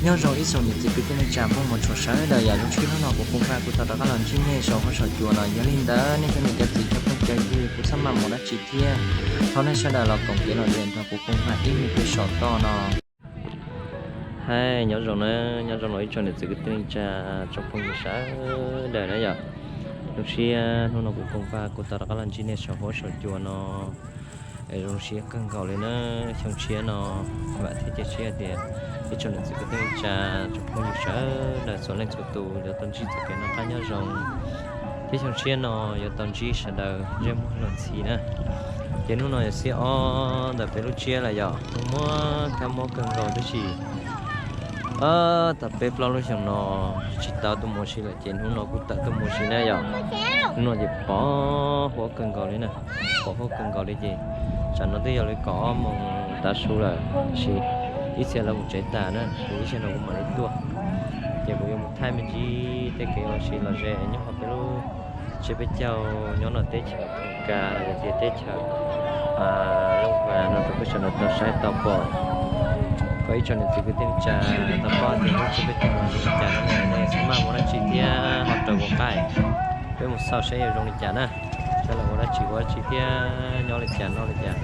Nyob zoo ib tsoom niam txiv kwv tij neej tsa phooj ywg sawv daws, yam zoo siab hnub no kuv Koos Vaj kuj tau rov qab los ntsib nej saum huab saum cua no. Yog li ntawd nej cov niam cov txiv cov phooj cov ywg kuv txhaj maj mus dab tsi thiab, thov nej sawv daws los koom kev los nrog kuv Koos Vaj ib me pliag saum toj no. Hais nyob zoo na, nyob zoo los ib tsoom niam txiv kwv tij neej tsa tsoom phooj ywg sawv daws na yom. Zoo siab hnub no kuv Koos Vaj kuj tau rov qab los ntsib nej saum huab saum cua no. Es zoo siab kawg nkaus li na, xyoo tshiab no vam thiab cia siab tias ib tsoom niam txiv kwv tij neej tsa tsoom phooj ywg sawv daws txhua leej txhua tus yuav tau ntsib txoj kev noj qab nyob zoo, thiab xyoo tshiab no yuav tau ntsib sawv daws ntsej muag luag ntxhi na. Ces hnub no yog xiab ob ntawm peb lub tsiab lawm yom, muab kab mob kawg nkaus tab sis tas peb plaub lub xyoos no tsis tau tuaj mus ua si lawm ces hnub no kuj tawm tuaj mus ua si na yom. Hnub no ces pom huab kawg nkaus li na, pom huab kawg nkaus li ces tsam no twb yog li kaum ob moos tav su lawm tab sis ib txhia lawv mus tsev tas na, kuv ib txhia no kuv mam li tuaj. Ces kuv yuav mus thaij me ntsis tej kev ua si los ze nyob hauv peb lub tsiab peb caug nyob no teb chaws Amelikas los yog tias teb chaws Looj Vas no rau peb sawv daws tau saib tau pom. Kom ib tsoom niam txiv kwv tij neej tsa tau paub tias lub tsiab peb caug no zoo li cas no na, nej txhaj maj mus dab tsi thiab ho raws kuv qaij, peb mus xauj saib yuav zoo li cas na. Sawv daws ua dab tsi ua dab tsi thiab nyob li cas noj li cas,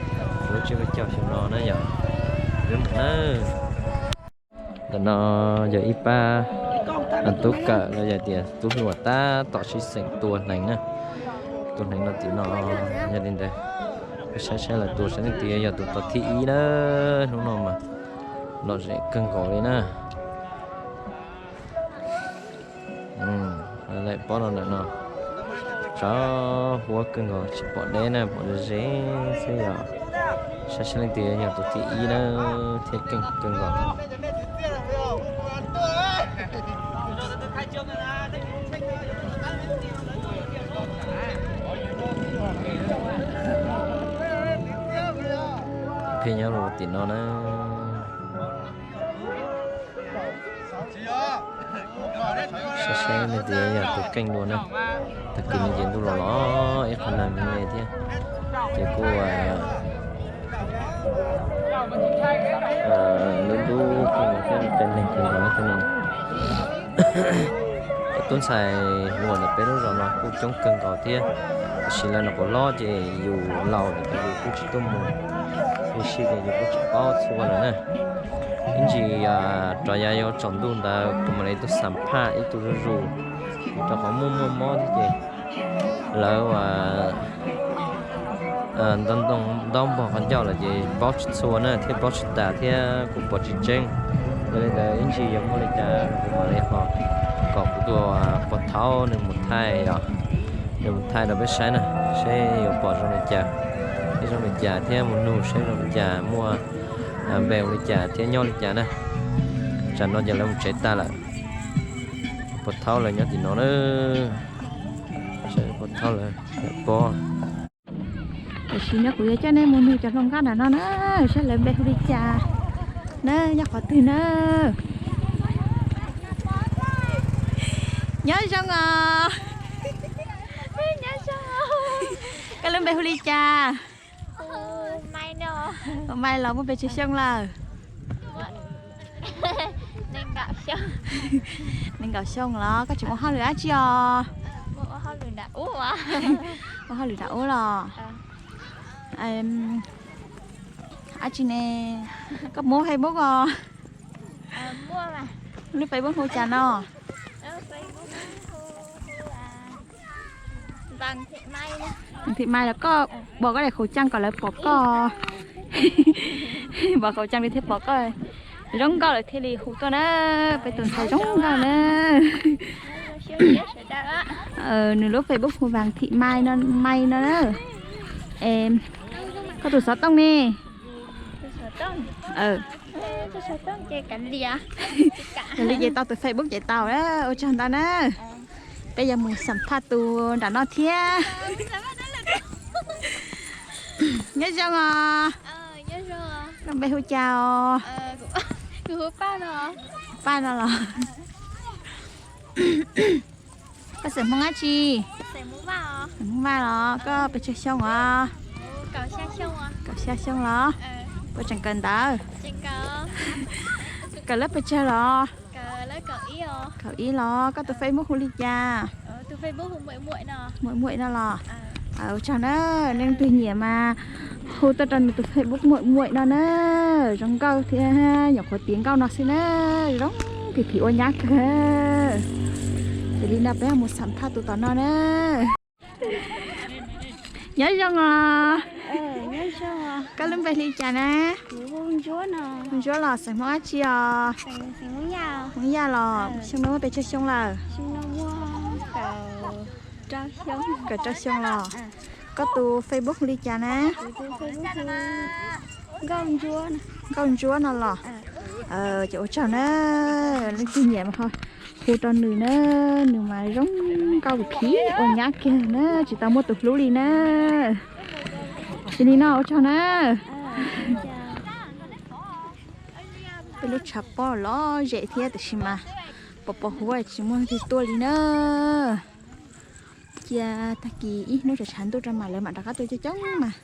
lub tsiab peb caug xyoo no na yom. Peb mus nawb. Ntawm no yog ib pab tub kawm los yog tias tub hluas tab tom sib xeem tua hneev na. Tua hneev no tim no, yog li ntawd peb saib saib lawv tua saib leej twg yog tus tau thib ib na. Hnub no mas lom zem kawg nkaus li na. Lawv pob no ntawm no tsav huab kawg nkaus tsis pom deb na, pom ze ze xwb yom. Saib saib leej twg yog tus thib ib na, thiab keej kawg nkaus. Pheej nyob rau tim no na. Saib saib leej twg yog tus keej dua na. Tag kis no ces ntuj los los ib qho nag me me thiab, ces kuj ntub ntub kawg nkaus thiab, qee leeg kawg nkaus thiab no. Cov tub ntxhais hluas ntawm peb lub zos no kuj coob kawg nkaus thiab, tiam sis lawv nyuam qhuav hlob ces yus laus lawm ces yus kuj tsis tuaj mus ua si ces yus kuj tsis paub txhua lawm na. Ib ntsis rov yav yuav tsaus ntuj ntawd kuv mam li tuaj xam phaj ib tug zuj zus, rau qhov muaj muaj mob thiab ces lawv ntaub npog qhov ncauj lawm ces paub tsis txhua na thiab paub tsis tas thiab kuv pom tsis tseeb. Yog li ntawd ib ntsis yuav muaj li cas kuv mam li ho kom kuv tus pog thaub nws mus thaij os, nws mus thaij rau peb saib na, seb yuav pom zoo li cas, ib zoo li cas thiab mus nug seb zoo li cas, muaj npe ua li cas thiab nyob li cas na. Tsam no ces lawv mus tsev tas lawm. Pog thaub lawv nyob tim no na. Pog thaub lawv pob. Tam sim no kuv yuav coj nej mus nug cov hluas nkauj nram no na, saib lawv npe hu li cas na, nyob qhov twg na. Nyob zoo os. Koj lub npe hu li cas? Hu Mai los muaj pes tsawg xyoo lawm? Nees nkaum xyoo los? Koj tseem ua hauj lwm dab tsi os? Ua hauj lwm nram ub los? Dab tsi ne? Koj muaj Facebook os? Lub Facebook hu cas no? Thim Mai los koj pom koj daim khẩu trang kom lawv pom koj. Pom khẩu trang li thiaj pom koj. Zoo nkauj lawm thiaj li hu tuaj na. Peb tus ntxhais zoo nkauj na. Nws lub Facebook hu Vàng Thị Mai no, Mai no na. Koj tus xov tooj ne? Yog li ces tau tus Facebook ces tau, ua tsaug ntau na. Peb yuav mus xam phaj tus nram no thiab. Nyob zoo os. Koj npe hu cas os? Paj no los? Koj xeem Hmoob dab tsi? Hmoob Vaj los? Koj pes tsawg xyoo os? Kaum xya xyoo los? Puas tseem kawm ntawv? Kawm lab pes tsawg los? Kaum ib los? Koj tus Facebook hu li cas? Muaj Muaj no los? Ua tsaug na, nej leej twg nyiam mas hu tuaj rau nws tus Facebook Muaj Muaj no na. Zoo nkauj thiab nyuam qhuav tiav nkauj no xwb na, zoo kawg, phim ua nyab kawg. Ces li no peb ho mus xam phaj tus tom no na. Nyob zoo os. Koj lub npe li cas na? Ntsuab los xeem Hmoob dab tsi os? Hmoob Yaj los. Xyoo no muaj pes tsawg xyoo lawm? Kaum rau xyoo los. Koj tus Facebook li cas na? Nkauj Ntsuab no los. Ces ua tsaug na, leej twg nyiam mas ho hu rau nws na, nws mas zoo nkauj phim ua nyab kiag na, tsis tau muaj tus hlub li na. Ces li no ua tsaug na. Peb lub tshav pob los zem thiab tiam sis mas pos pos huab tsis muaj leej twg tuaj li na. Cia tag kis ib hnub tshav tshav ntuj rau mas lawv mam rov qab tuaj coob coob mas,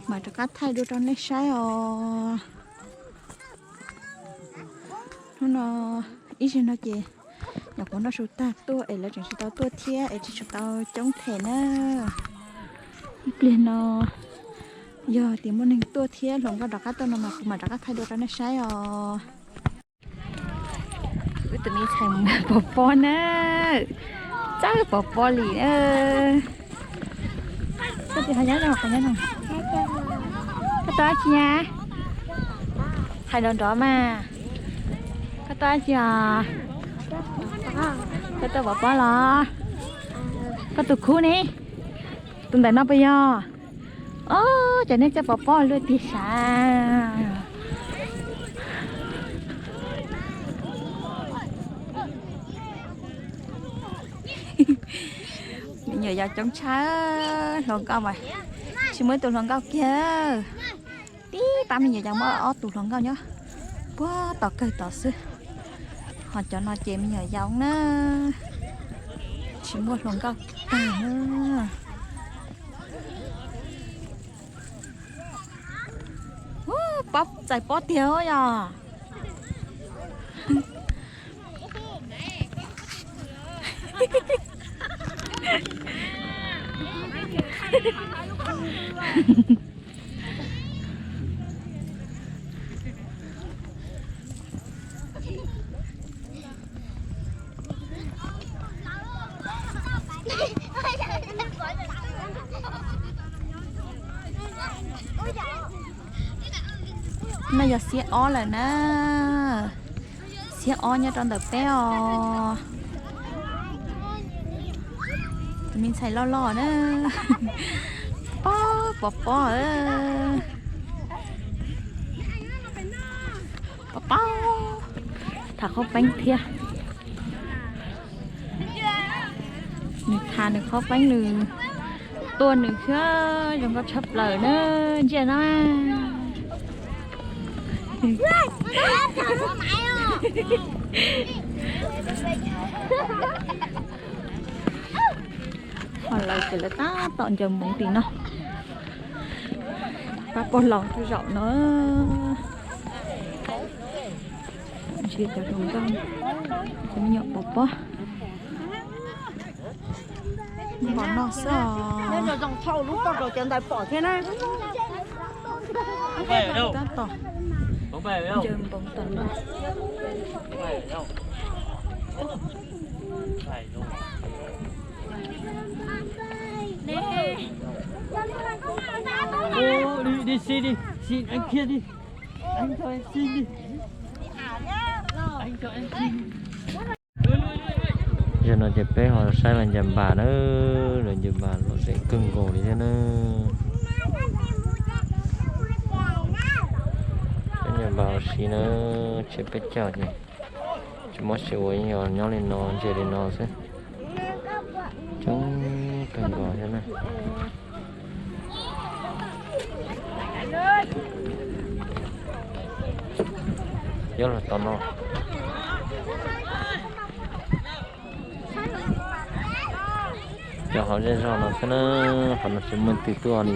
mam rov qab thaij dua rau nej saib os. Hnub no ib zaug no ces nyuam qhuav noj su tag tuaj es lawv tseem tsis tau tuaj thiab es tsis tshua tau coob them na. Ib pliag no yog tias muaj neeg tuaj thiab hluas nkauj rov qab tuaj no mas kuv mam rov qab thaij dua rau nej saib os. Wb tus me ntxhais mus pov pob na, txawj pov pob li na. Koj tus ho nyob zoo, qhov nyob zoo. Koj tuaj dab tsi na? Hais nrov nrov mas. Koj tuaj dab tsi os? Koj tuaj pov pob los? Koj tus khub ne? Tus ntawm no puas yog? Ob, cov nej txawj pov pob luaj tiag sav. Me nyuam yaus coob tshaj, hluas nkauj mas tsis muaj ib tus hluas nkauj kiag. Tib pab me nyuam yaus muaj ob tus hluas nkauj nyob puag tom kawg tod xwb. Ho cov no ces me nyuam yaus na, tsis muaj hluas nkauj tag na. Pob txais pob tiag yog. No yog xiab ob lawm na. Xiab ob nyob rau ntawm peb os. Tus me ntxhais loj loj na. Pob, pov pob. Pov pob. Tham qhaub peeb thiab. Nws tham nws qhaub peeb, nws tuaj nws thiab zoo nkauj tshaj plaws na, ntsia na. Ho lawv ces lawv tab tom ncaws npoov tim no. Pab pog laus rau zaum no. Ntsia cov hluas nkauj, cov me nyuam pov pob. Npom no xwb os. Tab tom ncaws npoov tom no. Ua, đi, đi xin đi, xin anh kia đi. Anh cho em xin đi. Anh cho em xin đi. Zaum no ces peb ho saib lawv ncaws npas na, lawv ncaws npas lom zem kawg nkaus li thiab na. Peb ncaws npas ua si na, tshuav peb caug ces tsis muaj sia ua, yeej yog nyob li no ntsia li no xwb. Coob kawg nkaus thiab na. Nyob los tom no. Cov hauv zej zog no xwb na, qhov no tsis muaj leej twg tuaj li.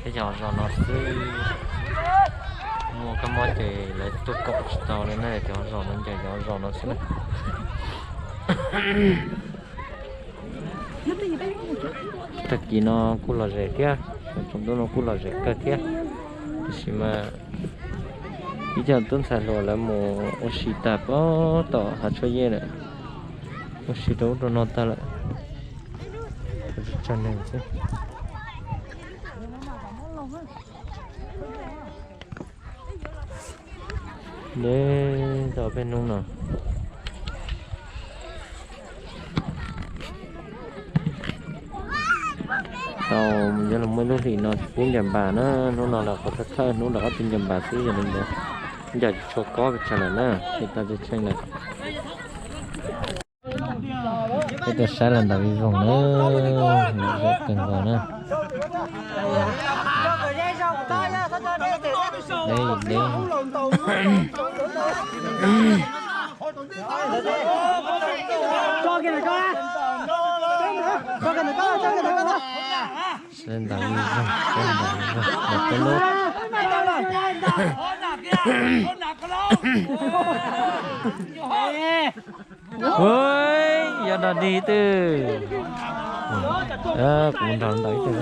Peb cov hauv zos no xwb. Kab mob ces lawv tuaj koom tsis tau li na, cov zos no ncaws cov zos no xwb na. Tag kis no kuj lom zem thiab, tsaus ntuj no kuj lom zem kawg thiab. Tiam sis mas ib co tub ntxhais hluas lawv mus ua si tas pem tom hav tshuab yej lawm, ua si rau ub rau no tag lawm. Tsawg neeg xwb. Neb tau peb hnub no tau, yog los muaj ib lub hlis no tsis pub ncaws npas na, hnub no los qhov thawj thawj hnub rov qab pib ncaws npas xwb, yog li ntawd ncaws tsis tshua kob pes tsawg lawm na, ces tau tseem tsheej lawm. Peb tuaj saib los ntawm Vij Voog na, lom zem kawg nkaus na. Deb deb. Sawv daws ntawm Vij Voog, sawv daws ntawm Vij Voog, ntawm peb lub. Ua, yog dog dig twb, kuv nrog ntawm ib tug.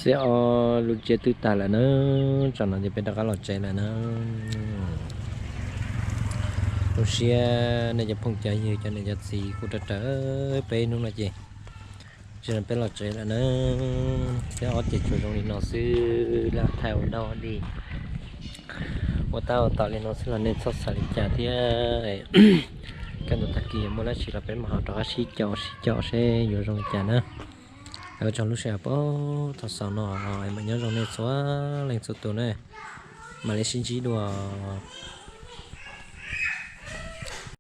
Xiab ob lub tsiab twb tag lawm na, tsam no ces peb rov qab los tsev lawm na. Zoo siab nej cov phooj cov ywg cov niam cov txiv kuj raws raws peb hnub no ces, tsis no peb los tsev lawm na. Xiab ob ces tsuas zoo li no xwb, laj thaij ua dab ua dig, ua tab ua tom li no xwb los nej txhob xav li cas thiab. Kaj ntug tag kis yuav muaj dab tsi los peb mam ho rov qab sib caum sib caum seb yuav zoo li cas na. Ua tsaug lub sij hawm pab thaum xaus no, mam nyob zoo nej txhua leej txhua tus na. Mam li sib ntsib dua.